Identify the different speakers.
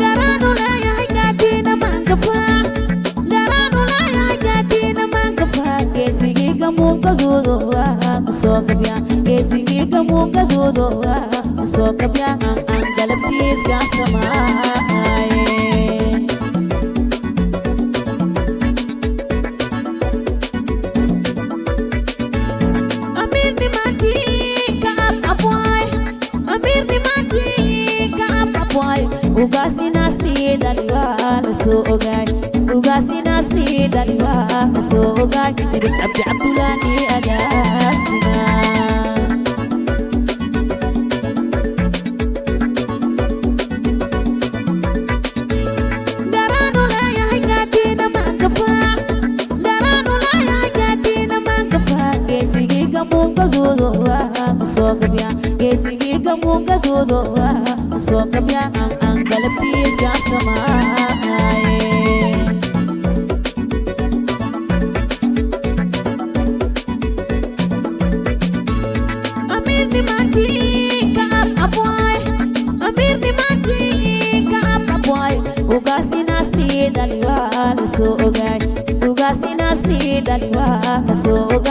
Speaker 1: Garaanu leeyahay gaadiina maangafaa, garaanu leeyahay gaadiina maangafaa. Geesigii gamuungadoodo kusoo gabya, geesigii gamuungadoodo kusoo gabya, aan galabtiis gaabsamaaye. Ugaasinaasni dhaliwaa la soo ogaay, Idris Cabdi Cabdulaani agaasima. Garaanu leeyahay gaadiina maangafaa, garaanu leeyahay gaadiina maangafaa. Geesigii gamuungadoodo kusoo gabya, geesigii gamuungadoodo kusoo gabya, aan galabtiis gaabsamaaye. Ugaasinaasni dhaliwaa la soo ogaay, ugaasinaasni dhaliwaa la soo ogaay.